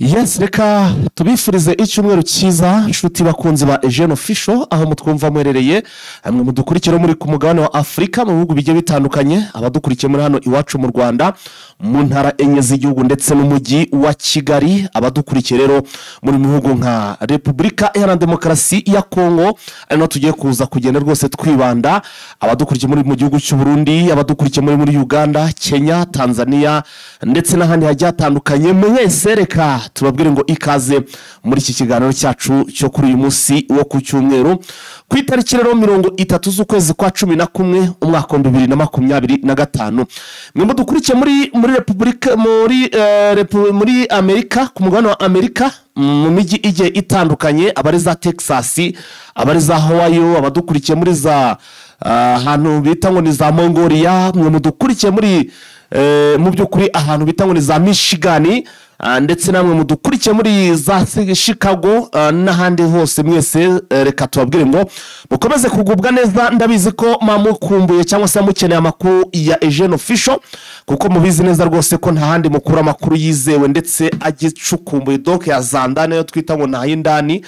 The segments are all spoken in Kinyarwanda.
Yes, reka tubifurize icyumweru cyiza, inshuti bakunzi ba Eugene Official, aho mutwumva muherereye, hamwe mudukurikira muri ku mugabane wa Afurika mu bihugu bigiye bitandukanye, abadukurikiye muri hano iwacu mu Rwanda mu ntara enye z'igihugu ndetse n'umujyi wa Kigali, abadukurikiye rero muri bihugu nka Repubulika Iharanira Demokarasi ya Kongo, ari naho tugiye kuza kugenda rwose twibanda, abadukurikiye muri mu gihugu cy'u Burundi, abadukurikiye muri Uganda, Kenya, Tanzania ndetse n'ahandi hagiye hatandukanye, mwese reka tubabwire ngo ikaze muri iki kiganiro cyacu cyo kuri uyu munsi wo ku cyumweru, ku itariki rero 30 z'ukwezi kwa 11 umwaka wa 2025. Mwe mudukurikiye muri Repubulika muri Amerika, ku mugabane wa Amerika, mu mijyi igiye itandukanye, abari za Texas, abari za Hawaii, abadukurikiye muri za ahantu bita ngo ni za Mongolia, mwe mudukurikiye muri mu by'ukuri ahantu bita ngo ni za Michigan, ndetse namwe mudukurikiye muri za Chicago n'ahandi hose, mwese reka tubabwire ngo mukomeze kugubwa neza. Ndabizi ko mamukumbuye cyangwa se mukeneye amakuru ya Eugene Official, kuko mubizi neza rwose ko nta handi mukura amakuru yizewe ndetse agicukumbuye, donc ya zandane yo twita ngo nta yindani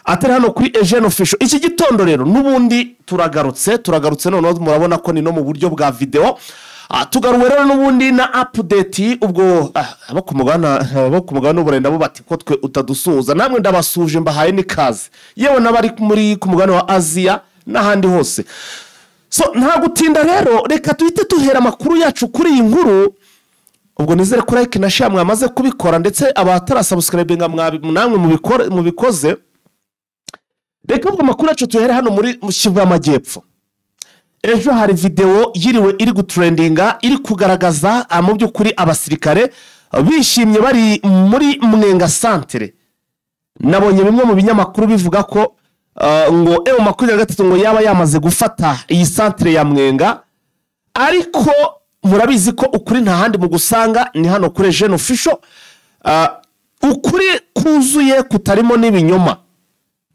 atari hano kuri Eugene Official. Iki gitondo rero n'ubundi turagarutse noneho murabona ko ni no mu buryo bwa video. Tugaruwe rero n'ubundi na update, ubwo abo ku mugabane w'Uburayi nabo bati ko twe utadusuhuza, namwe ndabasuje mbahaye n'ikaze, yewe n'abari muri ku mugabane wa Aziya n'ahandi hose. So nta gutinda rero, reka duhite duhera amakuru yacu kuri iyi nkuru. Ubwo nizere ko like na share mwamaze kubikora, ndetse abatarasubscribinga namwe mubikoze. Reka ubwo amakuru yacu tuhere hano muri Kivu y'Amajyepfo. Ejo hari video yiriwe iri gutrendinga, iri kugaragaza mu by'ukuri abasirikare bishimye bari muri Mwenga Centre. Nabonye bimwe mu binyamakuru bivuga ko ngo M23 ngo yaba yamaze gufata iyi centre ya Mwenga, ariko murabizi ko ukuri nta handi mu gusanga ni hano kuri Eugene Official. Ukuri kuzuye kutarimo n'ibinyoma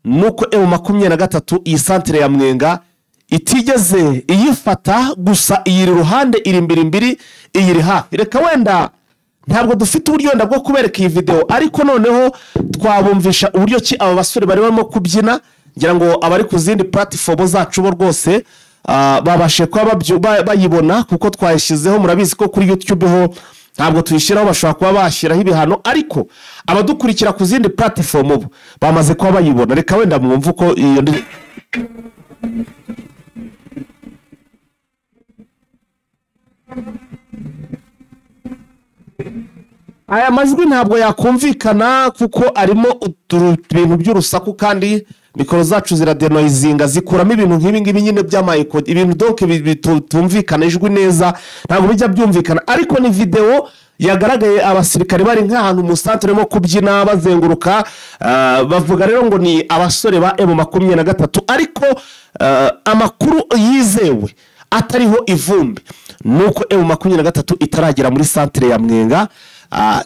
nuko M23 iyi centre ya Mwenga itigeze iyifata, gusa iyiri ruhande iri imbiri imbiri iyiri hafi. Reka wenda ntabwo dufite uburyo wenda bwo kubereka iyi video, ariko noneho twabumvisha uburyo ki aba basore bari barimo kubyina, ngira ngo abari ku zindi platform zacu bo rwose babashe kuba bayibona, kuko twayishyizeho. Murabizi ko kuri YouTube ho ntabwo tuyishyiraho, bashobora kuba bashyiraho ibihano, ariko abadukurikira ku zindi platform bo bamaze kuba bayibona. Reka wenda mwumve uko iyo aya majwi ntabwo yakumvikana kuko arimo ibintu by'urusaku, kandi mikoro zacu ziradenoizinga zikuramo ibintu nk'ibi ngibi nyine by'amayiko, ibintu donc bitumvikana ijwi neza ntabwo bijya byumvikana. Ariko ni video yagaragaye abasirikare bari nk'ahantu mu centre barimo kubyina bazenguruka, bavuga rero ngo ni abasore ba M23, ariko amakuru yizewe atariho ivumbi nuko M23 itaragera muri centre ya Mwenga.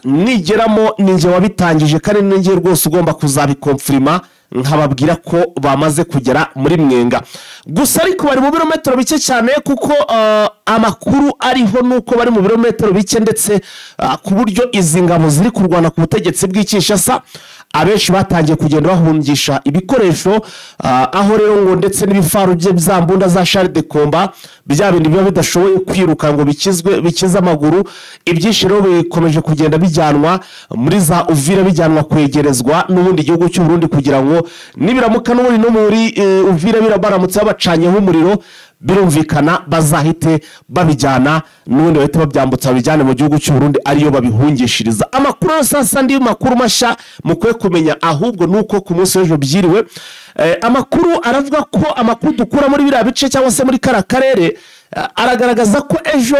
Nigeramo ninjye wabitangije, kandi ninjye rwose ugomba kuzabikonfirma nkababwira ko bamaze kugera muri Mwenga. Gusa ariko bari mu birometero bike cyane, kuko amakuru ariho nuko bari mu birometero bike, ndetse ku buryo izi ngabo ziri kurwana ku butegetsi bw'Kinshasa abenshi batangiye kugenda bahungisha ibikoresho, aho rero ngo ndetse n'ibifaru bye bya mbunda za char de combat bya bindi biba bidashoboye kwiruka ngo bikizwe bikize amaguru, ibyinshi rero bikomeje kugenda bijyanwa muri za Uvira, bijyanwa kwegerezwa n'ubundi gihugu cy'u Burundi, kugira ngo nibiramuka n'ubundi no muri Uvira birabaramutse babacanyeho umuriro, birumvikana bazahite babijyana n'ubundi bahite babyambutsa babijyane mu gihugu cy'u Burundi ariyo babihungishiriza. Amakuru sasa ndi makuru mashya mukwiye kumenya ahubwo nuko ku munsi w'ejo byiriwe, amakuru aravuga ko amakuru dukura muri biriya bice cyangwa se muri kara karere aragaragaza ko ejo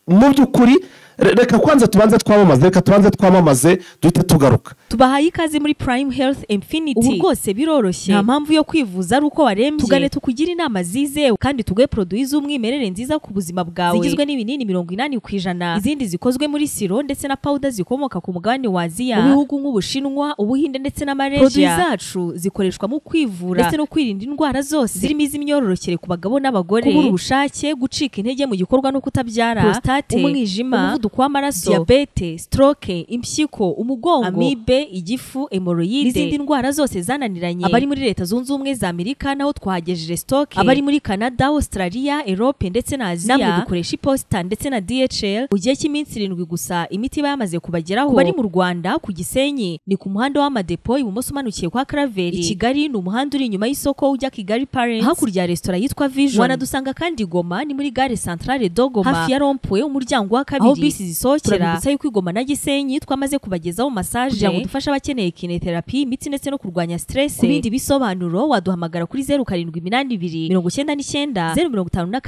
mu by'ukuri reka kwanza tubanze twamamaze, reka tubanze twamamaze duhite tugaruka. Tubahaye ikaze muri Prime Health Infinity. Ubu rwose biroroshye, nta mpamvu yo kwivuza ari uko warembye. Tugane tukugira inama zizewe kandi tuguhe produit z'umwimerere nziza ku buzima bwawe, zigizwe n'ibinini 80%, izindi zikozwe muri siro ndetse na powder zikomoka ku mugabane wa Aziya, mu bihugu nk'Ubushinwa, Ubuhinde ndetse na Malaysia. Produit zacu zikoreshwa mu kwivura ndetse no kwirinda indwara zose zirimo iz'imyororokere ku bagabo n'abagore, kubura ubushake, gucika intege mu gikorwa no kutabyara, prostate, umwijima, umuvuduko w'amaraso, diyabete, stroke, impyiko, umugongo, amibe, igifu, hemorrhoide n'izindi ndwara zose zananiranye. Abari muri Leta Zunze Ubumwe za Amerika naho twahagejeje stock, abari muri Canada, Australia, Europe ndetse na Aziya. Namwe dukoresha iposita ndetse na DHL mu gihe cy'iminsi 7 gusa imiti iba yamaze kubageraho. Bari mu Rwanda ku Gisenyi ni ku muhanda w'amadepo ibumoso umanukiye kwa Claver. I Kigali ni umuhanda uri inyuma y'isoko ujya Kigali Parents, hakurya ya resitora yitwa Vision. Wanadusanga kandi Goma ni muri gare centrale do Goma, hafi ya rond-point umuryango wa kabiri aho bisi zisohokera. Turabibutsa yuko Goma na Gisenyi twamaze kubagezaho massage kugira ngo dufashe abakeneye kinetherapy, imitsi ndetse no kurwanya stress. Ku bindi bisobanuro waduhamagara kuri 0782 99 057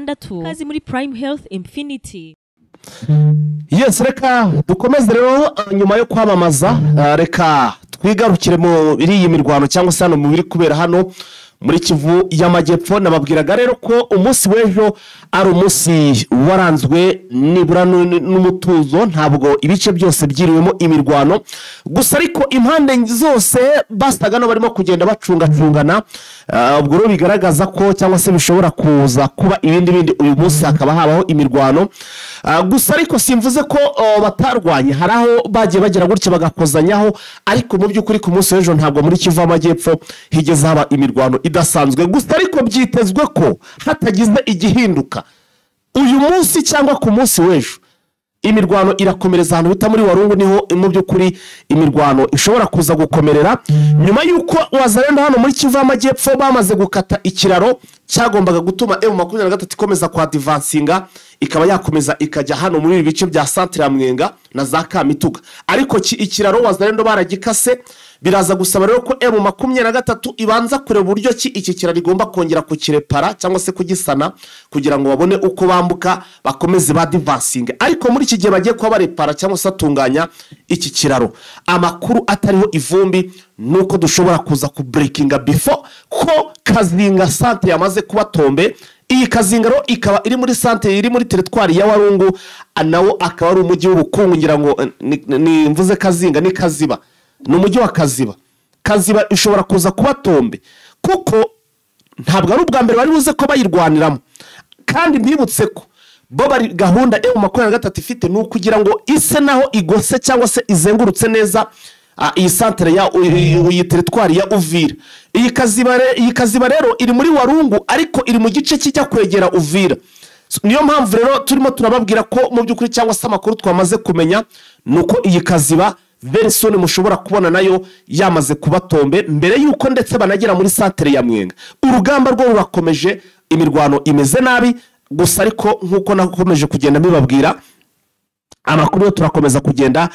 6. Kazi muri Prime Health Infinity. Yes, reka dukomeze rero nyuma yo kwamamaza, reka twigarukire muri iyi mirwano cyangwa se hano mu biri kubera hano muri Kivu y'Amajyepfo. Nababwiraga rero ko umunsi w'ejo ari umunsi waranzwe nibura n'umutuzo, ntabwo ibice byose byiriwemo imirwano gusa, ariko impande zose basaga no barimo kugenda bacungacungana. Ubwo rero bigaragaza ko cyangwa se bishobora kuza kuba ibindi bindi uyu munsi hakaba habaho imirwano. Gusa ariko simvuze ko batarwanye, hari aho bagiye bagera gutya bagakozanyaho, ariko mu by'ukuri ku munsi w'ejo ntabwo muri Kivu y'Amajyepfo higeze haba imirwano idasanzwe. Gusa ariko byitezwe ko hatagize igihinduka uyu munsi cyangwa ku munsi w'ejo imirwano irakomereza ahantu bita muri Warungu, niho mu by'ukuri imirwano ishobora kuza gukomerera, nyuma y'uko Wazalendo hano muri Kivu y'Amajyepfo bamaze gukata ikiraro cyagombaga gutuma M23 ikomeza kwa advancinga, ikaba yakomeza ikajya hano muri ibi bice bya centre ya Mwenga na za Kamituga. Ariko ikiraro Wazalendo baragikase, biraza gusaba rero ko M23 ibanza kureba uburyo ki iki kiraro igomba kongera kukirepara cyangwa se kugisana kugira ngo babone uko bambuka bakomeze ba advancinga. Ariko muri iki gihe bagiye kuba barepara cyangwa se atunganya iki kiraro, amakuru atariho ivumbi nuko dushobora kuza ku breakinga before ko Kazinga centre yamaze kuba tombe. Iyi Kazinga rero ikaba iri muri centre, iri muri territoire ya Warungu, nawo akaba ari umujyi w'ubukungu. Ngira ngo ni mvuze Kazinga ni Kaziba, ni umujyi wa Kaziba. Kaziba ishobora kuza kuba tombe kuko ntabwo ari ubwa mbere bari buze ko bayirwaniramo. Kandi mbibutse ko bo bari gahunda M23 ifite ni ukugira ngo ise naho igose cyangwa se izengurutse neza iyi centre ya iyi territoire ya Uvira. Iyi Kaziba rero iri muri Warungu, ariko iri mu gice kijya kwegera Uvira. Niyo mpamvu rero turimo turababwira ko mu by'ukuri cyangwa se amakuru twamaze kumenya nuko iyi Kaziba very soon mushobora kubona nayo yamaze kubatombe mbere yuko ndetse banagera muri centre ya Mwenga. Urugamba rwo rurakomeje, imirwano imeze nabi gusa, ariko nkuko nakomeje kugenda mbibabwira amakuru yo turakomeza kugenda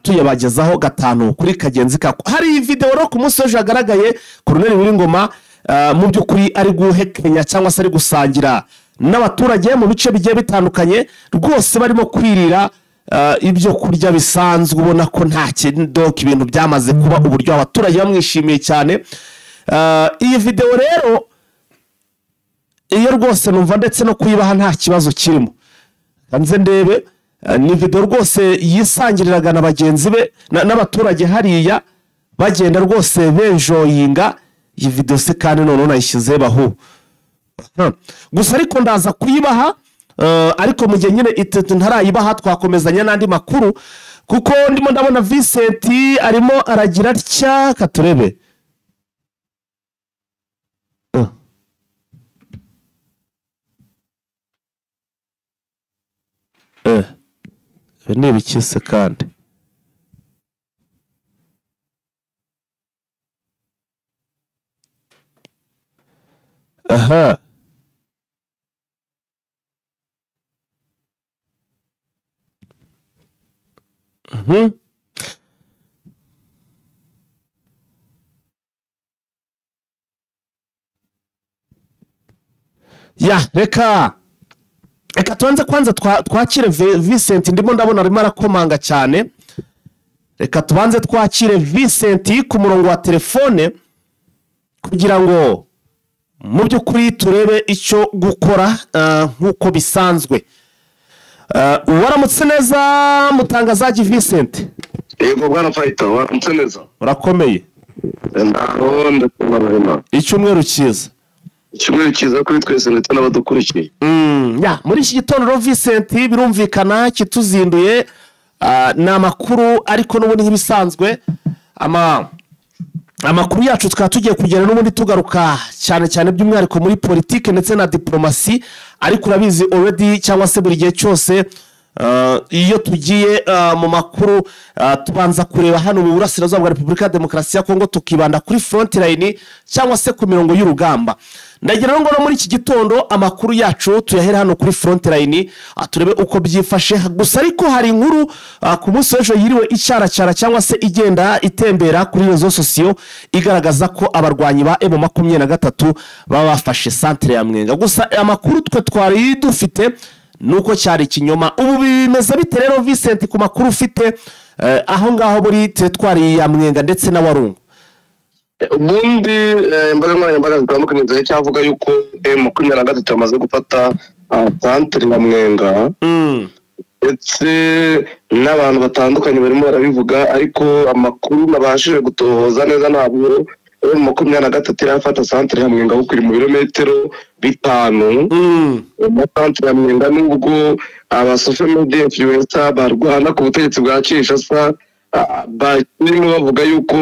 tuyabagezaho gatanu kuri kagenzi kako. Hari video rero ku munsi w'ejo yagaragaye Colonel Wiringoma mu by'ukuri ari guhekenya cyangwa se ari gusangira n'abaturage mu bice bigiye bitandukanye, rwose barimo kwirira ibyo kurya bisanzwe, ubona ko nta kintu, ibintu byamaze kuba uburyo abaturage bamwishimiye cyane. Iyi video rero iyo rwose numva ndetse no kuyibaha nta kibazo kirimo, nze ndebe. Ni video rwose yisangiriraga na bagenzi be n'abaturage hariya bagenda rwose benjoyinga. Iyi video se kandi none nayishyize baho gusa, ariko ndaza kuyibaha. Ariko mu gihe nyine ntarayibaha twakomezanya n'andi makuru, kuko ndimo ndabona Vincent arimo aragira atya, katurebe. Ni ibiki se kandi? Aha, ya reka tubanze kwanza twakire Vincent, ndimo ndabona arimo arakomanga cyane. Reka tubanze twakire Vincent ku murongo wa telefone kugira ngo mu by'ukuri turebe icyo gukora nk'uko bisanzwe. Waramutse neza mutangazaji Vincent? Yego bwana Fighter, waramutse neza. Urakomeye? Ndaho, ndakomeye. Icyumweru cyiza. Icyumweru cyiza kuri twese ndetse n'abadukurikiye. Muri iki gitondo Vincent birumvikana kituzinduye ni amakuru, ariko n'ubundi nk'ibisanzwe amakuru yacu tukaba tugiye kugera n'ubundi tugaruka cyane cyane by'umwihariko muri politiki ndetse na diplomasi, ariko urabizi already cyangwa se buri gihe cyose iyo tugiye mu makuru tubanza kureba hano mu burasirazuba bwa Repubulika ya Demokarasi ya Kongo, tukibanda kuri front line cyangwa se ku mirongo y'urugamba. Ndagira ngo no muri iki gitondo amakuru yacu tuyahere hano kuri front line, turebe uko byifashe. Gusa ariko hari inkuru ku munsi w'ejo yiriwe icyaracyara cyangwa se igenda itembera kuri réseaux sociaux, igaragaza ko abarwanyi ba M23 baba bafashe centre ya Mwenga. Gusa amakuru twe twari dufite nuko cyari ikinyoma. Ubu bimeze bite rero Vincent ku makuru ufite aho ngaho muri teritwari ya Mwenga ndetse na Warungu? Ubundi imbaga nkoranyambaga zitandukanye ziracyavuga yuko M23 yamaze gufata centre ya Mwenga, ndetse n'abantu batandukanye barimo barabivuga, ariko amakuru nabashije gutohoza neza ntabwo M23 irafata centre ya Mwenga, kuko iri mu birometero 5 na centre ya Mwenga. Nubwo aba social media influencer barwana ku butegetsi bwa Kinshasa barimo bavuga yuko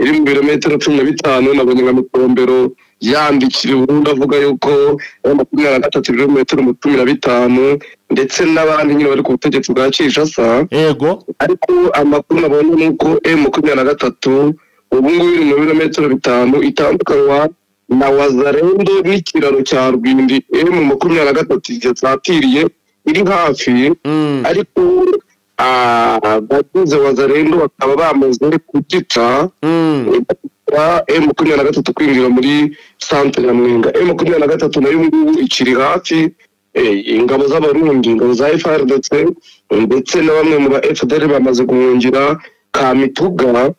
iri mu birometero 15, nabonye nka Mitombero yandikira burundu avuga yuko M23 ibirometero 15, ndetse n'abandi nyine bari ku butegetsi bwa Kinshasa. Yego, ariko amakuru nabonye ni uko M23 ubu ngubu iri mu birometero 5 itandukanywa na Wazalendo n'ikiraro cya Rwindi. M23 yasatiriye iri hafi, ariko abagize Wazalendo bakaba bamaze kugica M23 kwinjira muri centre ya Mwenga. M23 nayo ngubu ikiri hafi, ingabo z'Abarundi, ingabo za FARDC ndetse na bamwe mu ba FDL bamaze guhungira Kamituga,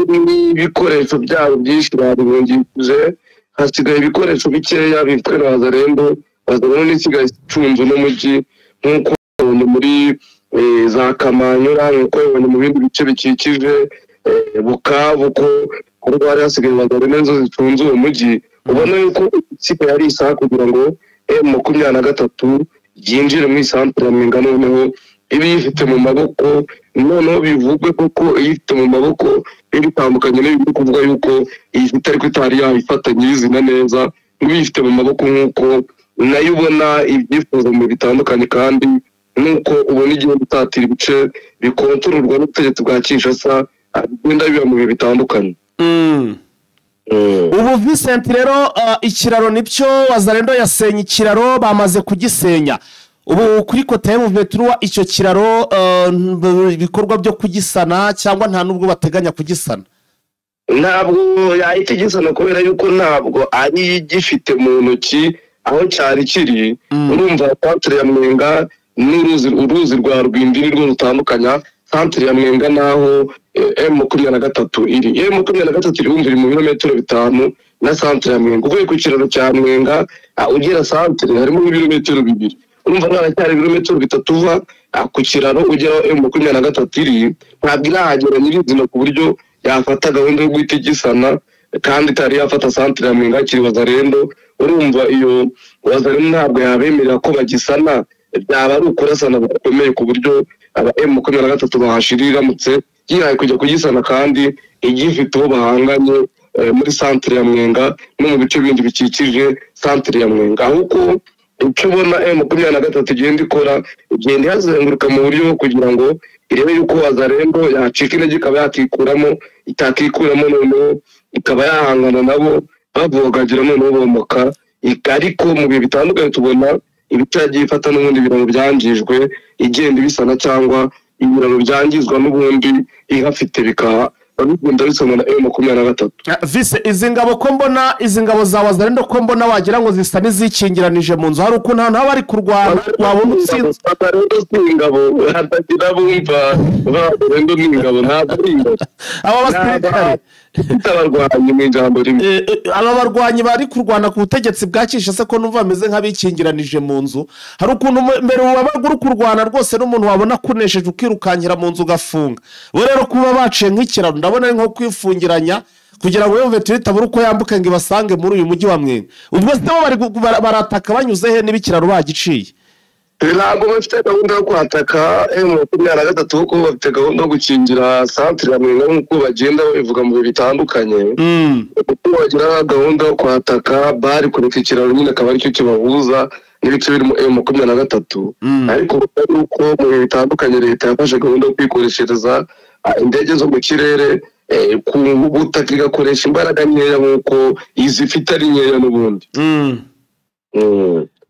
n'ibikoresho byabo byinshi babihungije, hasigaye ibikoresho bikeya bitwe na Wazalendo. Wazalendo n'isigaye icunze n'umujyi nk'uko muri za Kamanyura, nk'uko yabonye mu bindi bice bikikije Bukavu, ko ariko hari hasigaye Wazalendo inzu zicunze uwo mujyi. Ubona yuko isigaye ari isaha kugira ngo M23 yinjire muri centre ya Mwenga, noneho iba iyifite mu maboko, noneho bivugwe koko iyifite mu maboko bitandukanye n'ibiri kuvuga yuko iyifite ariko itari yayifata nyirizina neza, n'ibiyifite mu maboko nk'uko nayo ubona ibyifuzo mu bitandukanye, kandi nuko ubona igihe gutatira ibice bikontororwa n'ubutegetsi bwa Kinshasa bigenda biba mu bihe bitandukanye. Ubu Vincent rero ikiraro nibyo Wazalendo yasenye ikiraro, bamaze kugisenya. Ubu kuri kote ya M23 icyo kiraro ibikorwa byo kugisana cyangwa nta nubwo bateganya kugisana? Ntabwo yahita igisana kubera yuko ntabwo ari gifite mu ntoki aho cyari kiri. Urumva centre ya Mwenga n'uruzi uruzi rwa Rwindi nirwo rutandukanya centre ya Mwenga naho M23 iri. M23 iri iri mu birometero 5 na centre ya Mwenga. Uvuye ku kiraro cya Mwenga ugera centre harimo ibirometero 2. Urumva haracyari ibirometero 3 uva ku kiraro ugera M23 iri, ntabwo irahagera nyirizina ku buryo yafata gahunda yo guhita igisana, kandi itari yafata centre ya Mwenga kiri Wazalendo. Urumva iyo Wazalendo ntabwo yabemerera ko bagisana, byaba ari ukurasana gukomeye ku buryo aba M23 bahashirira iramutse yihaye kujya kugisana, kandi igifite uwo bahanganye muri centre ya Mwenga no mu bice bindi bikikije centre ya Mwenga. Ahubwo icyo ubona M23 igenda ikora, igenda ihazenguruka mu buryo kugira ngo irebe yuko Wazalendo yacika intege ikaba yakikuramo, itakikuramo noneho ikaba yahangana nabo bavogagira noneho bomoka. Ariko mu bihe bitandukanye tubona ibice yagiye ifata n'ubundi ibiraro byangijwe igenda ibisana, cyangwa ibiraro byangizwa n'ubundi ihafite bikaba bigenda bisana na M23. Vise, izi ngabo ko mbona, izi ngabo za Wazalendo ko mbona wagira ngo zisa n'izikingiranije mu nzu, hari ukuntu ahantu haba bari kurwana wabona utsinze. Wazalendo si ingabo, hatagira bumva Wazalendo ni ingabo, ntabwo ari ingabo. Aba basirikare abarwanyi mu ijambo rimwe, aba barwanyi bari kurwana ku butegetsi bwa Kinshasa ko numva bameze nk'abikingiranije mu nzu. Hari ukuntu mbere wabaga uri kurwana rwose n'umuntu wabona kunesheje ukirukankira mu nzu ugafunga. Bo rero kuba baciye nk'ikiraro ndabona ari nko kwifungiranya Kugira ngo M23 itabura uko yambuka ngo ibasange muri uyu mujyi wa Mwenga. Ubwo se bo bari barataka banyuze he n'ibikiraro bagiciye? Ntabwo bafite gahunda yo kwataka M23, kuko bafite gahunda yo gukingira centre ya Mwenga nk'uko bagenda babivuga mu bihe bitandukanye. Kuko bagira gahunda yo kwataka bari kureka ikiraro nyine akaba aricyo kibahuza n'ibice birimo M23. Ariko uko mu bihe bitandukanye leta yafashe gahunda yo kwikoreshereza indege zo mu kirere ku butaka, igakoresha imbaraga nkeya nk'uko izifite ari nkeya n'ubundi.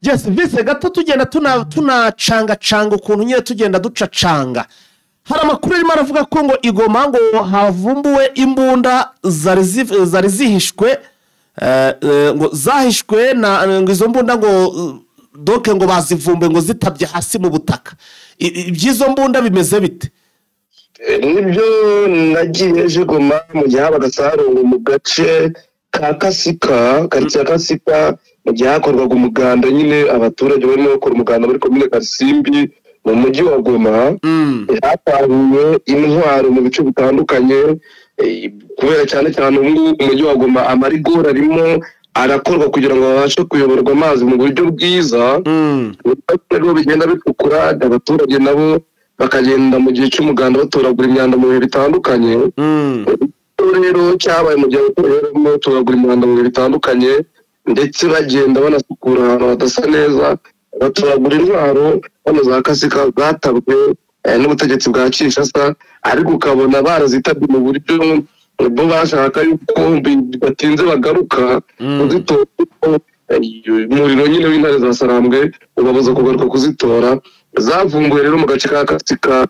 Yes, vise gato tugenda tunacangacanga ukuntu nyine tugenda ducacanga. Hari amakuru arimo aravuga ko ngo igoma ngo havumbuwe imbunda zari zihishwe, ngo zahishwe na ngo izo mbunda ngo doke ngo bazivumbe ngo zitabye hasi mu butaka. Ibyizo mbunda bimeze bite? Nibyo nagiye ejo Goma mu gihe habaga sarungu mu gace ka Kasika, quartier ya Kasika, mu gihe hakorwaga umuganda nyine abaturage barimo bakora umuganda muri komine Karisimbi mu mujyi wa Goma. Hatahuwe intwaro mu bice bitandukanye, kubera cyane cyane ubu ngubu umujyi wa Goma amarigori arimo arakorwa kugira ngo babashe kuyoborwa amazi mu buryo bwiza. Rero bigenda bitukura, abaturage nabo bakagenda mu gihe cy'umuganda batoragura imyanda mu bihe bitandukanye. Rero cyabaye mu gihe abaturage barimo batoragura imyanda mu bihe bitandukanye, ndetse bagenda banasukura ahantu hadasa neza, batoragura intwaro hano za Kasika zatabwe n'ubutegetsi bwa Kinshasa, ariko ukabona barazitabye mu buryo bo bashaka yuko bidatinze bagaruka kuzitora. Umuriro nyine w'intare za Sarambwe ubabuza kugaruka kuzitora. Zavumbuwe rero mu gace ka Kasika,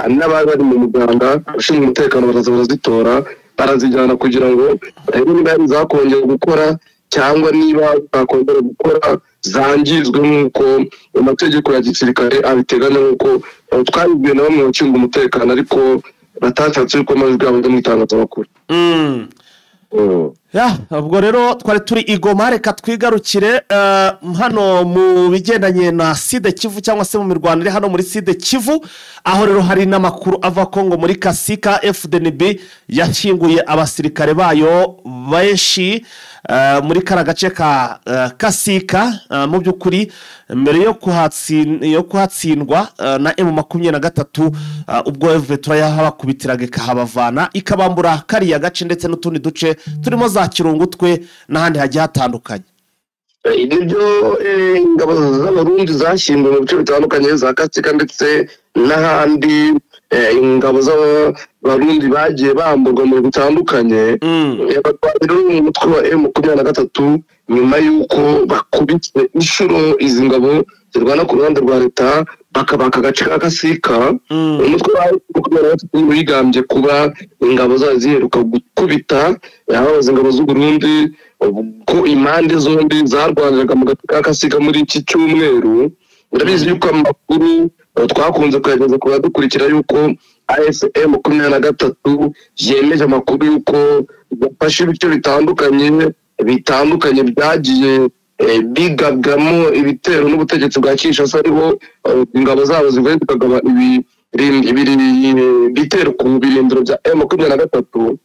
n'abari bari mu muganda ushinzwe umutekano baraza barazitora, barazijyana kugira ngo barebe niba hari izakongera gukora cyangwa niba zakongera gukora zangizwe nk'uko amategeko ya gisirikare abiteganya, nk'uko twabibwiwe na bamwe mu bashinzwe umutekano ariko batashatse yuko amajwi yabo ajya mu itangazamakuru. Ubwo rero twari turi i Goma, reka twigarukire hano mu bigendanye na Sud Kivu cyangwa se mu mirwano iri hano muri Sud Kivu, aho rero hari n'amakuru ava ko ngo muri Kasika FDNB yashyinguye abasirikare bayo benshi muri kara gace ka Kasika. Mu by'ukuri mbere yo kuhatsindwa na M23, ubwo M23 yahabakubitiraga ikahabavana ikabambura kariya gace ndetse n'utundi duce turimo za Kirungutwe n'ahandi hagiye hatandukanye. Nibyo, ingabo z'Abarundi zashyinguwe mu bice bitandukanye za Kasika ndetse n'ahandi. Ingabo z'Abarundi bagiye bamburwa mu bihe bitandukanye. Rero umutwe wa M23 nyuma y'uko bakubitse inshuro izi ngabo zirwana ku ruhande rwa leta bakabaka agace ka Kasika, umutwe wa M23 wigambye kuba ingabo zayo ziheruka gukubita yabaza ingabo z'u Burundi ko impande zombi zarwaniraga mu gace ka Kasika muri iki cyumweru. Urabizi yuko amakuru twakunze kuyageza ku badukurikira yuko ASM 23 yemeje amakuru yuko yafashe ibice bitandukanye byagiye bigabwamo ibitero n'ubutegetsi bwa Kinshasa, ariho ingabo zabo zivuye zikagaba ibitero ku birindiro bya M23.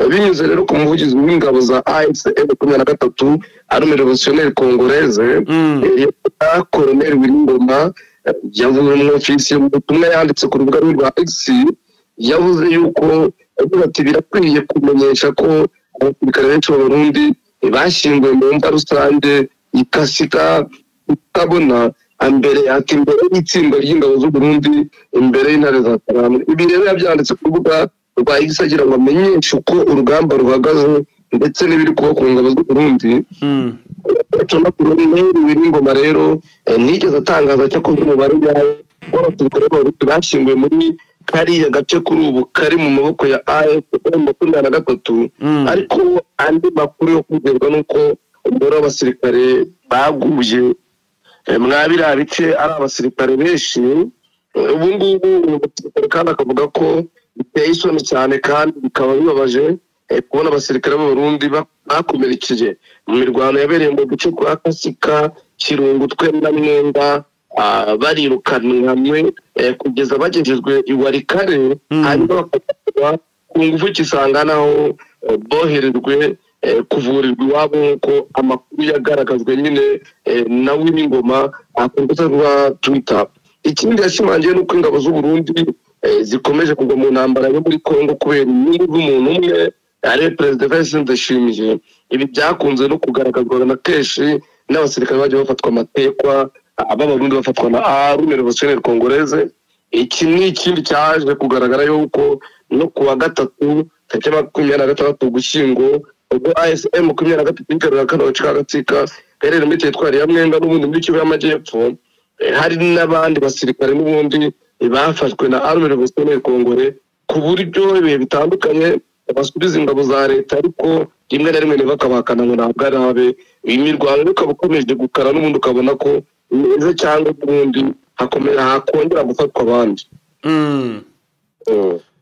Binyuze rero ku muvugizi w'ingabo za AFC M23 Armée Révolutionnaire Congolaise, Colonel Willy yavuze mu ofisi mu butumwa yanditse ku rubuga rwa X, yavuze yuko agira ati birakwiye kumenyesha ko abasirikare benshi b'Abarundi bashyinguwe mu mva rusange ikasika ukabona mbere ati imbere y'itsinda ry'ingabo z'u Burundi imbere y'intare za Sarambwe. Ibi rero yabyanditse ku rubuga rwa X agira ngo amenyeshe uko urugamba ruhagaze ndetse n'ibiri kuba ku ngabo z'u Burundi. Colonel Willy Ngoma rero ntigeze atangaza cyo kuvuga umubare w'abasirikare b'Abarundi bashyinguwe muri kariya gace kuri ubu kari mu maboko ya AFC M23, ariko andi makuru yo kwizerwa nuko umubare w'abasirikare baguye mwabiriya bice ari abasirikare benshi. Ubu ngubu umusirikare kandi akavuga ko biteye isoni cyane kandi bikaba bibabaje kubona abasirikare b'Abarundi bakomerekeje mu mirwano yabereye mu duce twa Kasika, Kirungutwe na Mwenga, barirukanwe hamwe kugeza bagejejwe i Walikale, hanyuma bakafatwa ku ngufu kisanga naho boherejwe kuvurirwa iwabo nk'uko amakuru yagaragajwe nyine na Willy Ngoma ku rukuta rwa Twitter. Ikindi yashimangiye ni uko ingabo z'u Burundi zikomeje kugwa mu ntambara yo muri Kongo kubera inyungu z'umuntu umwe ari Perezida Evariste Ndayishimiye. Ibi byakunze no kugaragazwa na kenshi n'abasirikare bagiye bafatwa amatekwa b'Abarundi bafatwa na Armée Révolutionnaire Congolaise. Iki ni ikindi cyaje kugaragara yuko no kuwa gatatu tariki 26 Ugushyingo ubwo ASM 23 yigarurira kano gace ka Gatsika gaherereye muri teritwari ya Mwenga n'ubundi muri Kivu y'Amajyepfo, hari n'abandi basirikare n'ubundi bafashwe na Armée Révolutionnaire Congolaise ku buryo ibihe bitandukanye basubiza ingabo za leta, ariko rimwe na rimwe ntibakabahakana ngo ntabwo ari abe. Imirwano ikaba ikomeje gukara n'ubundi ukabona ko imeze cyangwa ubundi hakongera gufatwa abandi.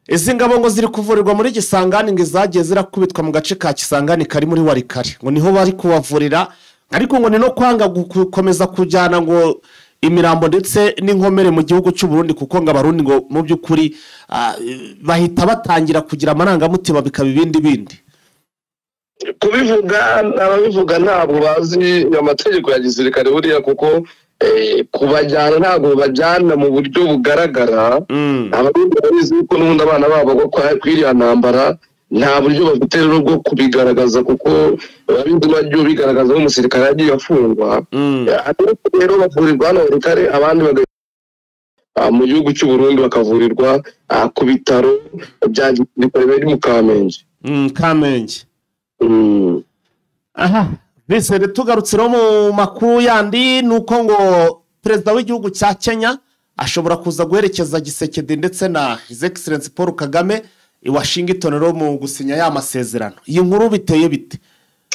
Izi ngabo ngo ziri kuvurirwa muri Kisangani ngo zagiye zirakubitwa mu gace ka Kisangani kari muri Warikare, ngo niho bari kubavurira, ariko ngo ni no kwanga gukomeza kujyana ngo imirambo ndetse n'inkomere mu gihugu cy'u Burundi, kuko ngo Abarundi ngo mu by'ukuri bahita batangira kugira amarangamutima bikaba ibindi bindi. Kubivuga ababivuga ntabwo bazi amategeko ya gisirikare buriya, kuko kubajyana ntabwo bajyana mu buryo bugaragara. Abarundi barabizi yuko n'ubundi abana babo bagwa kw'iriya ntambara nta buryo bafite rero bwo kubigaragaza, kuko ababizi bagiye bigaragaza nk'umusirikare yagiye afungwa. Ariko rero bavurirwa hano Warikare, abandi mu gihugu cy'u Burundi bakavurirwa ku bitaro bya gisirikare biri mu Kamenge. Kamenge. Aha bise tugarutse rero mu makuru yandi ni uko ngo perezida w'igihugu cya Kenya ashobora kuza guherekeza Gisekedi ndetse na His Excellency Paul Kagame i Washington rero mu gusinya ya masezerano. Iyi nkuru biteye bite?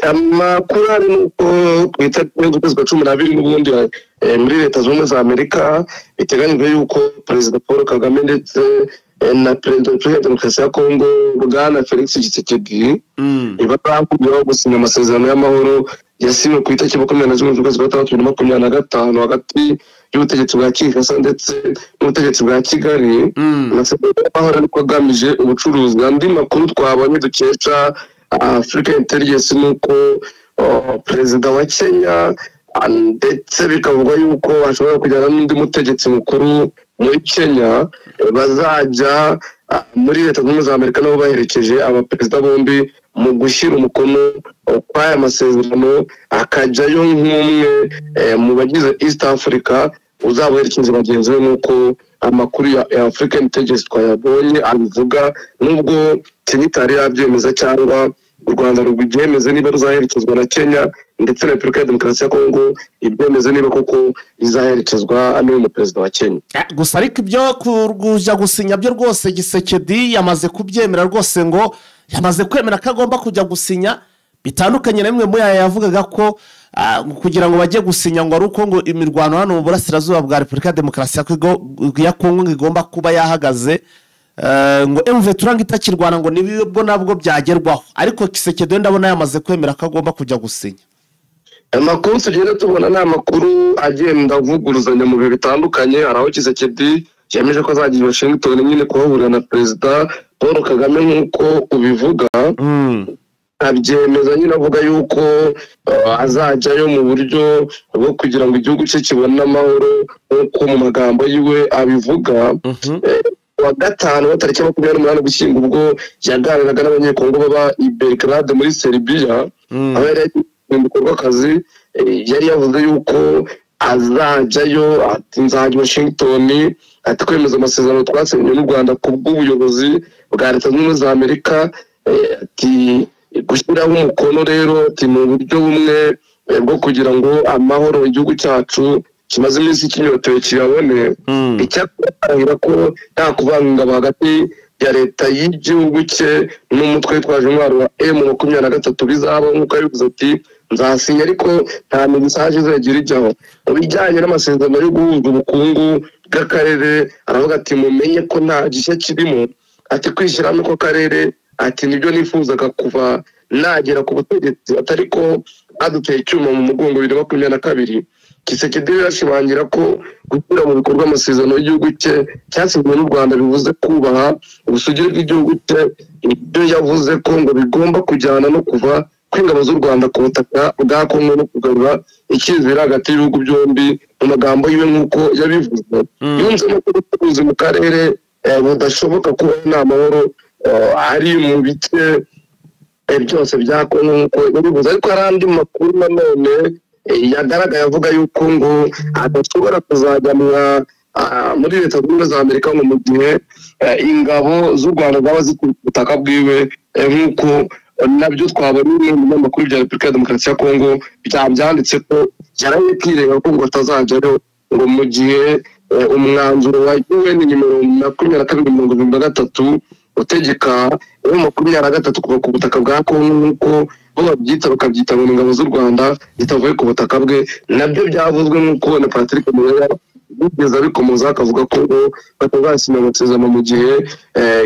Amakuru ari nuko ku itariki z'ukwezi kwa 12 n'ubundi muri Leta Zunze Ubumwe za Amerika biteganyijwe yuko Perezida Paul Kagame ndetse na Perezida wa Repubulika ya Demokarasi ya Kongo Bwana Felix Tshisekedi bazahuriraho gusinya amasezerano y'amahoro yasinywe ku itariki 21 z'ukwezi kwa gatandatu 2025 hagati y'ubutegetsi bwa Kinshasa ndetse n'ubutegetsi bwa Kigali. Amasezerano y'amahoro ariko agamije ubucuruzi. Andi makuru twabonye dukesha Africa Intelligence ni uko Perezida wa Kenya ndetse bikavugwa yuko ashobora kujyana n'undi mutegetsi mukuru muri Kenya bazajya muri Leta Zunze Ubumwe za Amerika nabo baherekeje abaperezida bombi mu gushyira umukono kw'aya masezerano, akajyayo nk'umwe mu bagize East Africa uzabaherekeza bagenzi be, nk'uko amakuru ya Africa Intelligence twayabonye abivuga, nubwo Kenya itari yabyemeza cyangwa u Rwanda rubyemeze niba ruzaherekezwa na Kenya ndetse na Repubulika ya Demokarasi ya Kongo ibyemeze niba koko izaherekezwa n'uyu muperezida wa Kenya. Gusa ariko ibyo kujya gusinya byo rwose Gisekedi yamaze kubyemera rwose, ngo yamaze kwemera ko agomba kujya gusinya, bitandukanye na bimwe muri aya yavugaga ko kugira ngo bajye gusinya ngo ari uko ngo imirwano hano mu burasirazuba bwa Repubulika ya Demokarasi ya Kongo ngo igomba kuba yahagaze, ngo M23 ngo itakirwana ngo nibwo nabwo byagerwaho. Ariko Kisekedi ndabona yamaze kwemera ko agomba kujya gusinya. Amakuru tugenda tubona ni amakuru agenda avuguruzanya mu bihe bitandukanye. Hari aho Kisekedi yemeje ko azajya i Washington nyine kuhahurira na Perezida Paul Kagame nk'uko ubivuga, abyemeza nyine avuga yuko azajyayo mu buryo bwo kugira ngo igihugu cye kibone amahoro nk'uko mu magambo yiwe abivuga. Wa gatanu wa tariki 28 Ugushyingo ubwo yaganiraga n'Abanyekongo baba i Belgrade muri Serbia, aho yari yagiye mu bikorwa akazi, yari yavuze yuko azajyayo, ati nzajya Washington, ati kwemeza amasezerano twasinye n'u Rwanda ku bw'ubuyobozi bwa Leta Zunze Ubumwe za Amerika, ati gushyiraho umukono rero ati mu buryo bumwe bwo kugira ngo amahoro igihugu cyacu kimaze iminsi kinyotewe kiyabone. Icyakora ko nta kuvanga ingabo hagati ya leta y'igihugu cye n'umutwe witwaje intwaro wa M23 bizaba, nk'uko yabivuze ati nzasinya ariko nta misaje izagira ijyaho. Mu bijyanye n'amasezerano yo guhuza ubukungu bw'akarere aravuga ati mumenye ko nta gishya kirimo, ati kwishyiramo ko karere, ati nibyo nifuzaga kuva nagera ku butegetsi, atari ko aduteye icyuma mu mugongo 2022. Tshisekedi yashimangira ko gushyira mu bikorwa amasezerano y'igihugu cye cyasinywe n'u Rwanda bivuze kubaha ubusugire bw'igihugu cye. Ibyo yavuze ko ngo bigomba kujyana no kuva kw'ingabo z'u Rwanda ku butaka bwa Kongo no kugarura icyizere hagati y'ibihugu byombi, mu magambo yiwe nk'uko yabivuze. Yunzemo ko ubucuruzi mu karere budashoboka kuba nta mahoro ari mu bice byose bya Kongo nk'uko yabivuze. Ariko hari andi makuru nanone yagaragaye avuga yuko ngo adashobora kuzajya muri Leta Zunze Ubumwe za Amerika ngo mu gihe ingabo z'u Rwanda zaba ziri ku butaka bwiwe, nk'uko nabyo twabonye mu binyamakuru bya Repubulika ya Demokarasi ya Kongo byabyanditse ko yaraye kwirega ko ngo atazajyayo ngo mu gihe umwanzuro wa UN nimero 2273 utegeka M23 kuva ku butaka bwa Kongo nk'uko bo babyita, bakabyita ngo ingabo z'u Rwanda zitavuye ku butaka bwe. Nabyo byavuzwe nk'uko na Patrick Muyaya yigeze abikomoza, akavuga ko batazasinya amasezerano mu gihe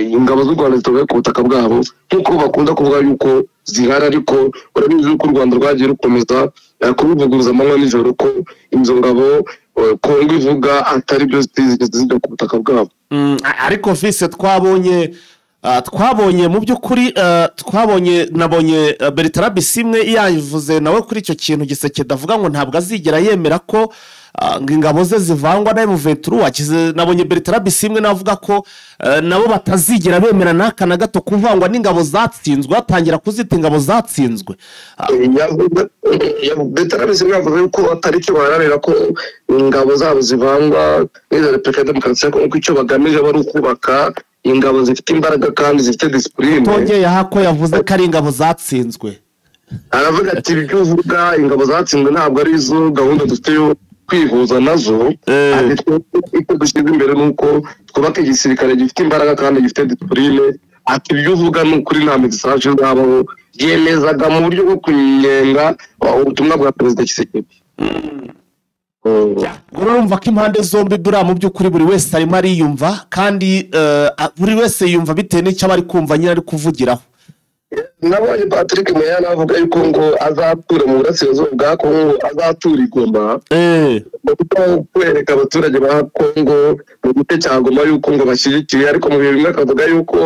ingabo z'u Rwanda zitavuye ku butaka bwabo, nk'uko bakunda kuvuga yuko zihari. Ariko urabizi yuko u Rwanda rwagiye rukomeza kubivuguruza amanywa nijoro ko izo ngabo Kongo ivuga atari byo zigeze zijya ku butaka bwabo. Ariko vise twabonye mu by'ukuri, twabonye nabonye Bertrand Bisimwe yavuze nawe kuri icyo kintu Tshisekedi avuga ngo ntabwo azigera yemera ko ingabo ze zivangwa na M23. Nabonye Bertrand Bisimwe navuga ko nabo batazigera bemera n'aka na gato kuvangwa n'ingabo zatsinzwe, batangira kuzita ingabo zatsinzwe. Bertrand Bisimwe yavuze yuko atari cyo baharanira ko ingabo zabo zivangwa n'iza Repubulika ya Demokarasi ya Kongo, icyo bagamije bari ukubaka ingabo zifite imbaraga kandi zifite disipurine. Tongeye aha ko yavuze ko ari ingabo zatsinzwe, aravuga ati ibyo uvuga ingabo zatsinzwe ntabwo ari izo gahunda dufite yo kwihuza nazo, icyo dushyize imbere ni uko twubaka igisirikare gifite imbaraga kandi gifite disipurine. Ati ibyo uvuga ni ukuri, nta mesaje zabaho. Yemezaga mu buryo bwo kunyenga ubutumwa bwa Perezida Tshisekedi. Urumva ko impande zombi buriya mu by'ukuri buri wese arimo ariyumva, kandi buri wese yumva bitewe n'icyo aba ari kumva nyine ari kuvugiraho. Nabonye Patrick Muyaya avuga yuko ngo azatura mu burasirazuba bwa Kongo, azatura i Goma, kwereka abaturage ba Kongo mu gice cya Goma yuko ngo bashyigikiye, ariko mu bihe bimwe akavuga yuko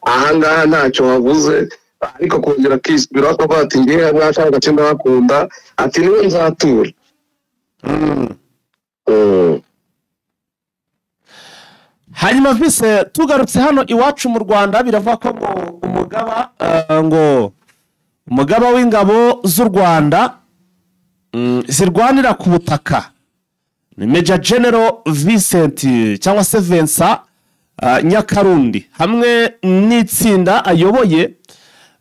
ahangaha ntacyo havuze, ariko akongera akisubiraho akavuga ati ngewe mwashaka agace ndahakunda, ati niwe nzatura. Hanyuma vise tugarutse hano iwacu mu Rwanda, biravuga ko umugaba ngo umugaba w'ingabo z'u Rwanda zirwanira ku butaka ni Major General Vincent cyangwa se Vincent Nyakarundi hamwe n'itsinda ayoboye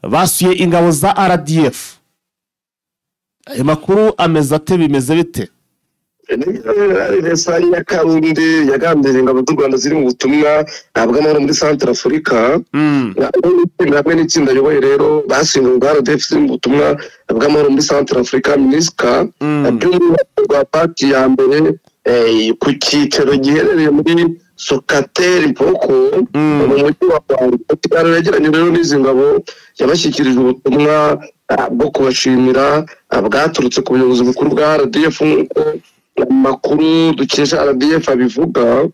basuye ingabo za RDF. Ayo makuru ameze ate, bimeze bite? Vincent Nyakarundi yagambiriye ingabo z'u Rwanda ziri mu butumwa bw'amahoro muri Central Africa, hamwe n'itsinda ayoboye rero basuye ingabo za RDF ziri mu butumwa bw'amahoro muri Central Africa MINUSCA, by'umwihariko rwa paki ya mbere ku cyicaro giherereye muri Sokateri Mpoko mu mujyi wa Rwanda. Ikiganiro yagiranye rero n'izi ngabo yabashyikirije ubutumwa bwo kubashimira bwaturutse ku buyobozi bukuru bwa RDF nk'uko amakuru dukesha RDF abivuga.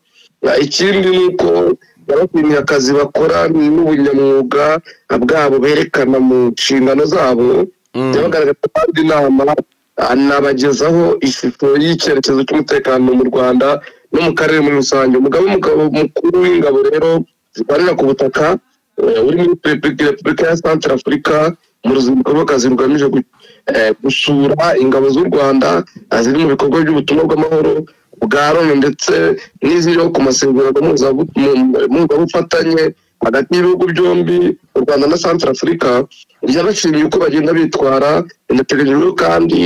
Ikindi ni uko yabashimiye akazi bakora n'ubunyamwuga bwabo berekana mu nshingano zabo, yabagaragaza kandi inama anabagezaho ishusho y'icyerekezo cy'umutekano mu Rwanda no mu karere muri rusange. Umugaba mukuru w'ingabo rero zirwanira ku butaka uri muri Repubulika ya Central Africa mu ruzinduko rw'akazi rugamije gusura ingabo z'u Rwanda ziri mu bikorwa by'ubutumwa bw'amahoro bwa Loni ndetse n'iziriho ku masezerano mpuzabufatanye hagati y'ibihugu byombi u Rwanda na Central Africa. Yabashimiye uko bagenda bitwara. Inateganyijwe kandi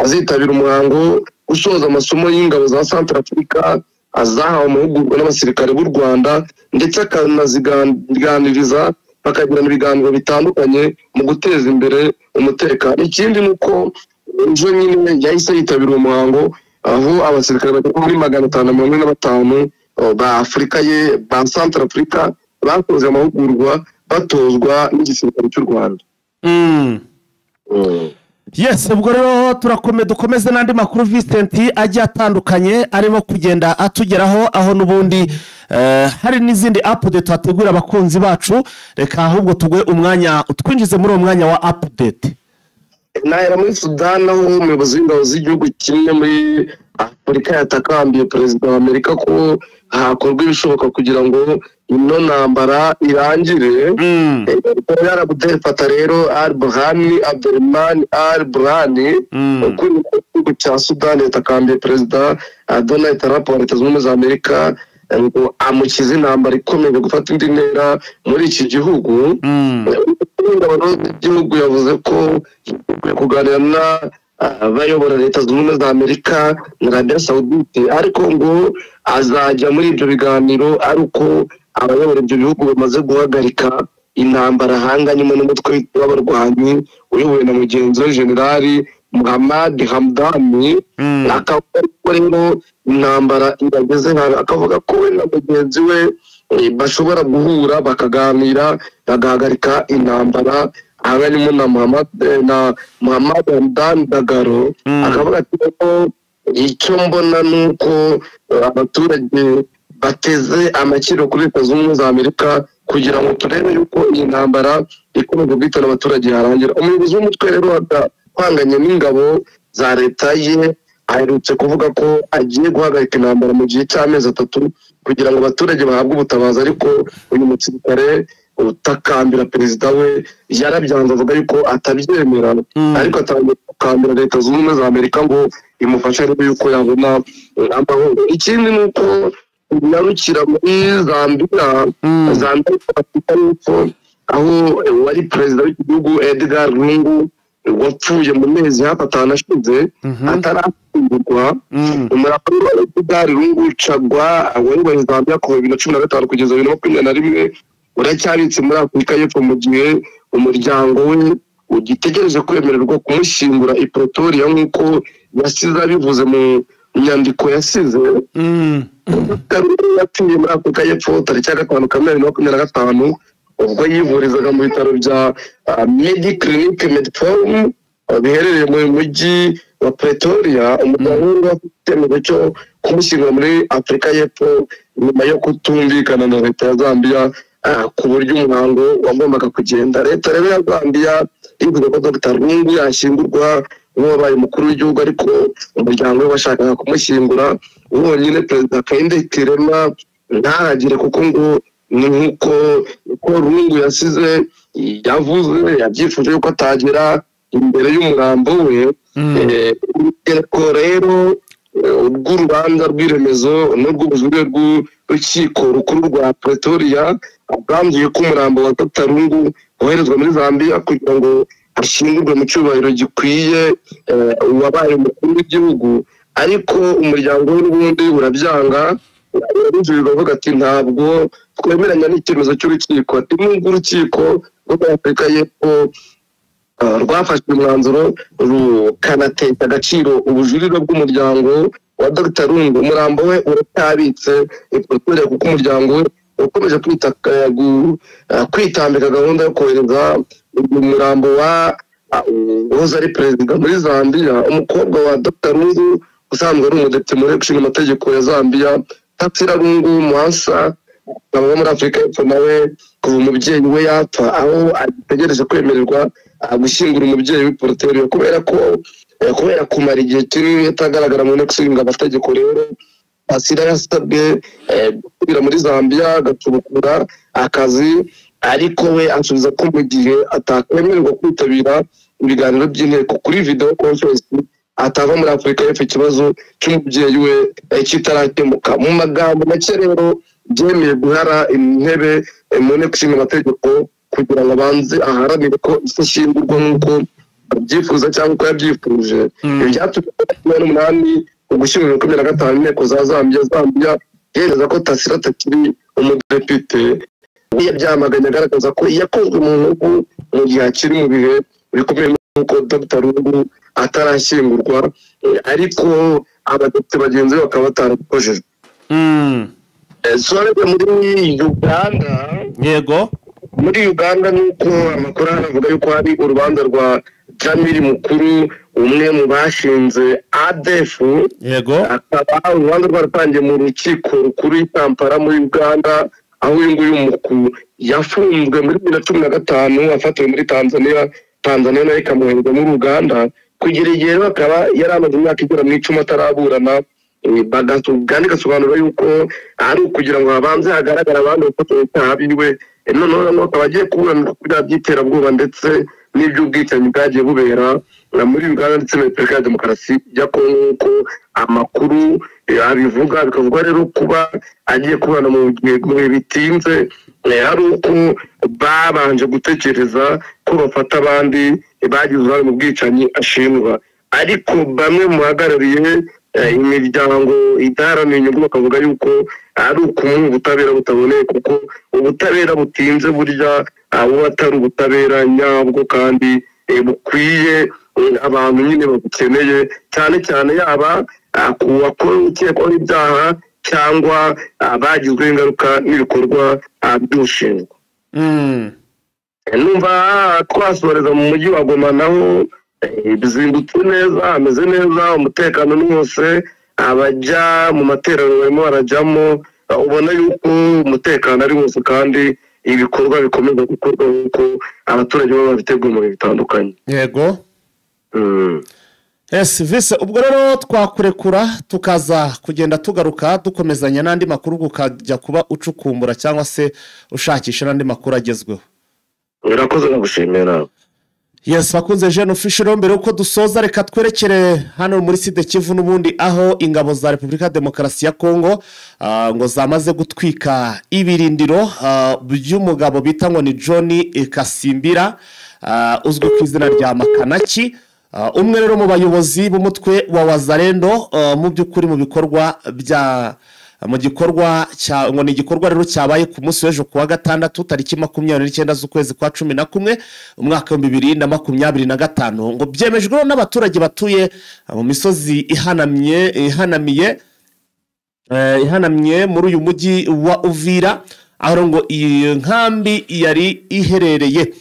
azitabira umuhango usoza amasomo y'ingabo za Central Africa azahawe amahugurwa n'abasirikare b'u Rwanda, ndetse akanaziganiriza bakagirana ibiganiro bitandukanye mu guteza imbere umutekano. Ikindi ni uko ejo nyine yahise yitabira uwo muhango aho abasirikare bagera muri 545 ba Afurika ye ba Central Africa bakoze amahugurwa batozwa n'igisirikare cy'u Rwanda. Yes, ubwo rero turakome dukomeze n'andi makuru Vincent agiye atandukanye arimo kugenda atugeraho, aho n'ubundi hari n'izindi update tuhategurira abakunzi bacu. Reka ahubwo tugwe umwanya utwinjize muri uwo mwanya wa update. Nahera muri Sudani, aho umuyobozi w'ingabo z'igihugu kimwe muri Afurika yatakambiye perezida wa Amerika ko hakorwa ibishoboka kugira ngo ino ntambara irangire. Abdel Fattah rero Al Burhani Abdelrahman Al Burhani ukuriye igihugu cya Sudani yatakambiye perezida Donald Trump wa Leta Zunze Ubumwe za Amerika ngo amukize intambara ikomeje gufata indi ntera muri iki gihugu. Ingabo z'igihugu yavuze ko yiteguye kuganira n'abayobora Leta Zunze Ubumwe za Amerika na Arabia Saudite, ariko ngo azajya muri ibyo biganiro ari uko abayobora ibyo bihugu bamaze guhagarika intambara ahanganyemo n'umutwe w'abarwanyi uyobowe na mugenzi we Generali Muhammad Hamdani. Akavuga ko rero intambara irageze habi, akavuga ko we na mugenzi we bashobora guhura bakaganira bagahagarika intambara ahanganyemo na Muhammad Hamdan Dagalo. Akavuga ati ko icyo mbona ni uko abaturage bateze amakiro kuri Leta Zunze Ubumwe za Amerika kugira ngo turebe yuko iyi ntambara ikomeje guhitana abaturage yarangira. Umuyobozi w'umutwe rero uhanganye n'ingabo za leta ye aherutse kuvuga ko agiye guhagarika intambara mu gihe cy'amezi 3 kugira ngo abaturage bahabwe ubutabazi, ariko uyu musirikare utakambira perezida we yarabyanze avuga yuko atabyemera, ariko atangiye gukambira Leta Zunze Ubumwe za Amerika ngo imufashe arebe yuko yabona amahoro. Ikindi ni uko nyarukira muri Zambia, Zambia Afurika y'Epfo, aho wari perezida w'igihugu Edgar Lungu wapfuye mu mezi hafi 5 ashize atarashyingurwa. Umurambo wa Edgar Lungu Chagwa wayoboye Zambia kuva 2015 kugeza 2021 uracyabitse muri Afurika y'Epfo mu gihe umuryango we ugitegereje kwemererwa kumushyingura i Pretoria nk'uko yasize abivuze mu nyandiko yasize. Yapfuye muri Afurika y'Epfo tariki ya 5 Kamena 2025 ubwo yivurizaga mu bitaro bya Mediclinic Medform biherereye mu mujyi wa Pretoria. Umuryango we wafite icyemezo cyo kumushyingura muri Afurika y'Epfo nyuma yo kutumvikana na leta ya Zambia ku buryo umuhango wagombaga kugenda. Leta rero ya Zambia ivuga ko Dr. Lungu yashyingurwa nk'uwabaye umukuru w'igihugu, ariko umuryango we washakaga kumushyingura wonyine perezida Hakainde Hichilema ntahagire, kuko ngo ni nk'uko uko Lungu yasize yavuze yabyifuje yuko atagera imbere y'umurambo we. Urubyiruko rero rw'urubanza rw'iremezo n'urw'ubujurire rw'urukiko rukuru rwa Pretoria bwanzuye ko umurambo wa Dr. Lungu woherezwa muri Zambia kugira ngo ashyingurwe mu cyubahiro gikwiye uwabaye umukuru w'igihugu, ariko umuryango we n'ubundi urabyanga, urabujurira uvuga ati ntabwo twemeranya n'icyemezo cy'urukiko. Ati nubwo urukiko rwo muri Afurika y'Epfo rwafashe umwanzuro rukanatesha agaciro ubujurire bw'umuryango wa Dr. Lungu, umurambo we uracyabitse i Pretoria kuko umuryango we ukomeje kwitambika gahunda yo kohereza umurambo wa uwahoze ari perezida muri Zambia. Umukobwa wa Dr. Lungu usanzwe ari umudepite mu nteko ishinga amategeko ya Zambia, Tatsira Lungu Mwansa, akaba muri Afurika y'Epfo nawe kuva umubyeyi we yapfa, aho ategereje kwemererwa gushyingura umubyeyi we Pretoria kubera ko kubera kumara igihe kinini atagaragara mu nteko ishinga amategeko. Rero Asira yasabwe gusubira muri Zambia agasubukura akazi, ariko we asubiza ko mu gihe atakwemererwa kwitabira ibiganiro by'inteko kuri video conference atava muri Afurika y'Epfo ikibazo cy'umubyeyi we kitarakemuka. Mu magambo make rero byemeye guhara intebe mu nteko ishinga amategeko kugira ngo abanze aharanire ko ishyingurwa nk'uko abyifuza cyangwa uko yabyifuje. Ibi byatumye 2008 Ugushyingo 2025 inteko za Zambia yemeza ko Tasira atakiri umudepite. Yabyamaganye agaragaza ko yakozwe mu nkugu mu gihe akiri mu bihe bikomeye nk'uko Dr. Lungu atarashyingurwa, ariko abadepite bagenzi be bakaba batarabikojejwe. Sorebe muri Uganda, yego muri Uganda nuko amakuru avuga yuko hari urubanza rwa Jamiri Mukuru, umwe mu bashinze ADF. Yego. Akaba urubanza rwaratangiye mu rukiko rukuru i Kampala muri Uganda, aho uyu nguyu Mukuru yafunzwe muri 2015, afatiwe muri Tanzania, Tanzania nayo ikamuhereza muri Uganda. Kugera igihe rero akaba yari amaze imyaka igera mu 10 ataraburana. Uganda igasobanura yuko ari ukugira ngo habanze hagaragare abandi bafatanyacyaha biwe, noneho akaba agiye kuburanira ku byaha by'iterabwoba ndetse n'iby'ubwicanyi bwagiye bubera muri Uganda ndetse na Repubulika ya Demokarasi ya Kongo, nk'uko amakuru abivuga. Bikavuga rero kuba agiye kuburana mu gihe bitinze ari uko babanje gutekereza ko bafata abandi bagize uruhare mu bwicanyi ashinjwa, ariko bamwe mu bahagarariye imiryango idaharanira inyungu bakavuga yuko ari ukumuha ubutabera butaboneye, kuko ubutabera butinze burya buba atari ubutabera nyabwo kandi bukwiye abantu nyine babukeneye, cyane cyane yaba ku bakekwaho ibyaha cyangwa bagizweho ingaruka n'ibikorwa by'ushinjwa. Numva twasoreza mu mujyi wa Goma, naho bizindutse neza, ameze neza, umutekano ni wose, abajya mu materaniro barimo barajyamo, ubona yuko umutekano ari wose kandi ibikorwa bikomeza gukorwa nk'uko abaturage baba babiteguye mu bihe bitandukanye. Yego. Vise, ubwo rero twakurekura tukaza kugenda tugaruka dukomezanya n'andi makuru, ukajya kuba ucukumbura cyangwa se ushakisha n'andi makuru agezweho. Urakoze, nagushimira. Yes, bakunze Jeune Official, mbere uko dusoza reka twerekere hano muri Sud Kivu n'ubundi, aho ingabo za Repubulika Demokarasi ya Kongo ngo zamaze gutwika ibirindiro by'umugabo bita ngo ni John Kasimbira, uzwi ku izina rya Makanaki, umwe rero mu bayobozi b'umutwe wa Wazalendo. Mu by'ukuri mu bikorwa bya mu gikorwa cya ngo ni igikorwa rero cyabaye ku munsi w'ejo kuwa gatandatu tariki 29 z'ukwezi kwa 11 umwaka wa 2025, ngo byemejwe n'abaturage batuye mu misozi ihanamye muri uyu mujyi wa Uvira, aho ngo iyi nkambi yari iherereye.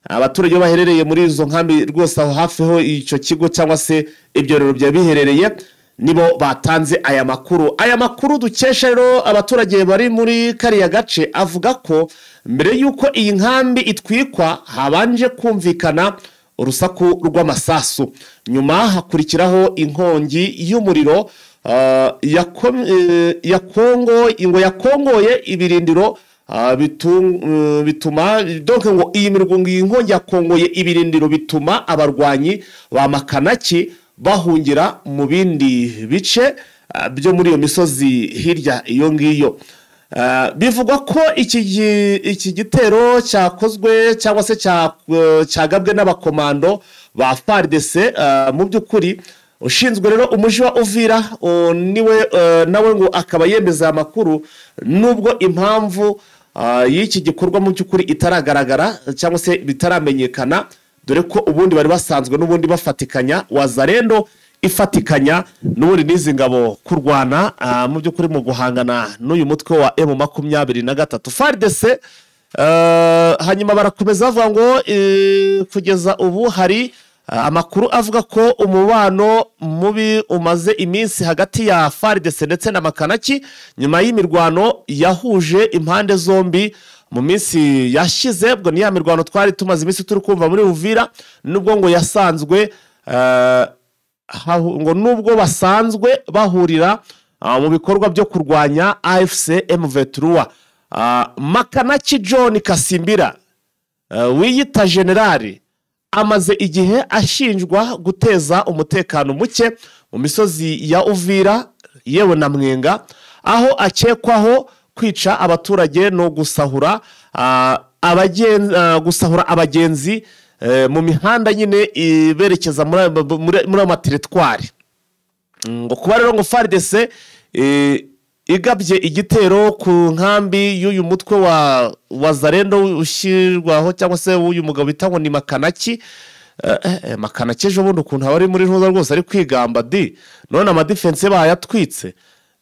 Abaturage baherereye muri izo nkambi rwose aho hafi ho icyo kigo cyangwa se ibyo rero byari biherereye nibo batanze aya makuru. Aya makuru dukesha rero abaturage bari muri kariya gace avuga ko mbere y'uko iyi nkambi itwikwa habanje kumvikana urusaku rw'amasasu, nyuma hakurikiraho inkongi y'umuriro ya Kongo, ngo yakongoye ibirindiro, bituma donc ngo iyi mirungo iyi nkongi yakongoye ibirindiro bituma abarwanyi ba Makanaki bahungira mu bindi bice byo muri iyo misozi hirya iyo ngiyo. Bivugwa ko iki gitero cyakozwe cyangwa se cyagabwe n'abakomando ba FARDC. Mu by'ukuri ushinzwe rero umuji wa Uvira niwe nawe ngo akaba yemeza amakuru, nubwo impamvu y'iki gikorwa mu by'ukuri itaragaragara cyangwa se bitaramenyekana, dore ko ubundi bari basanzwe n'ubundi bafatikanya Wazalendo ifatikanya n'ubundi n'izi ngabo kurwana mu by'ukuri mu guhangana n'uyu mutwe wa M23 FARDC. Hanyuma barakomeza bavuga ngo kugeza ubu hari amakuru avuga ko umubano mubi umaze iminsi hagati ya FARDC ndetse na Makanaki nyuma y'imirwano yahuje impande zombi mu minsi yashize. Ubwo ni ya mirwano twari tumaze iminsi turi kumva muri Uvira, nubwo ngo yasanzwe ngo nubwo basanzwe bahurira mu bikorwa byo kurwanya AFC M23. Makanaki John Kasimbira wiyita generali amaze igihe ashinjwa guteza umutekano muke mu misozi ya Uvira yewe na Mwenga, aho akekwaho kwica abaturage no gusahura abagenzi mu mihanda nyine berekeza muri amateritwari. Ngo kuba rero ngo FARDC igabye igitero ku nkambi y'uyu mutwe wa Wazalendo ushyirwaho cyangwa se uyu mugabo bita ngo ni Makanaki. Makanaki ejo bundi ukuntu aba ari muri ntuza rwose ari kwigamba di none amadefense bayatwitse.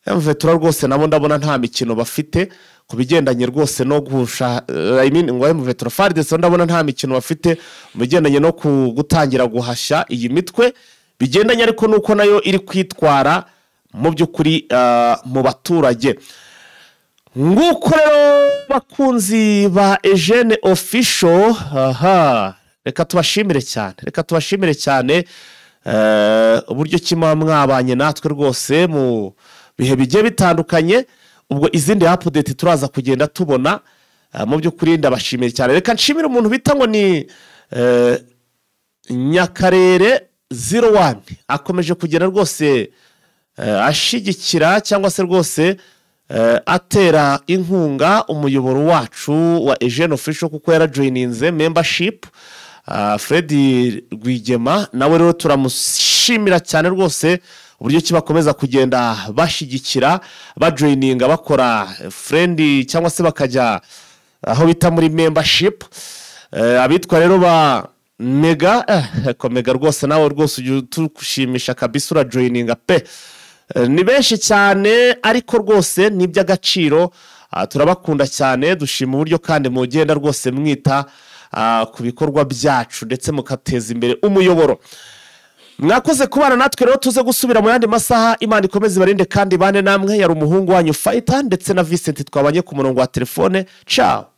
M23 rwose nabo ndabona nta mikino bafite, ku bigendanye rwose no guhusha, I mean, ngo M23 FARDC ndabona nta mikino bafite mu bigendanye no gutangira guhashya iyi mitwe, bigendanye ariko nuko nayo iri kwitwara mu by'ukuri mu baturage. Nguko rero bakunzi ba Eugene Official, aha reka tubashimire cyane, reka tubashimire cyane uburyo kimwe mwabanye natwe rwose mu bihe bigiye bitandukanye. Ubwo izindi update turaza kugenda tubona, mu by'ukuri ndabashimire cyane. Reka nshimire umuntu bita ngo ni Nyakarere 01, akomeje kugera rwose ashigikira cyangwa se rwose atera inkunga umuyoboro wacu wa Eugene Official, kuko yarajoininze membership. Fred Rwigema nawe rero turamushimira cyane rwose uburyo ki bakomeza kugenda bashyigikira, bajoininga, bakora friend cyangwa se bakajya aho bita muri membership. Abitwa rero ba Mega, ko Mega rwose nawe rwose ujya utushimisha kabisa, urajoininga pe. Ni benshi cyane ariko rwose ni iby'agaciro, turabakunda cyane, dushima uburyo kandi mugenda rwose mwita ku bikorwa byacu ndetse mukateza imbere umuyoboro. Mwakoze kubana natwe rero, tuze gusubira mu yandi masaha. Imana ikomeze ibarinde kandi bane namwe. Yari umuhungu wanyu Fighter ndetse na Vincent twabanye ku murongo wa telefone. Ciao.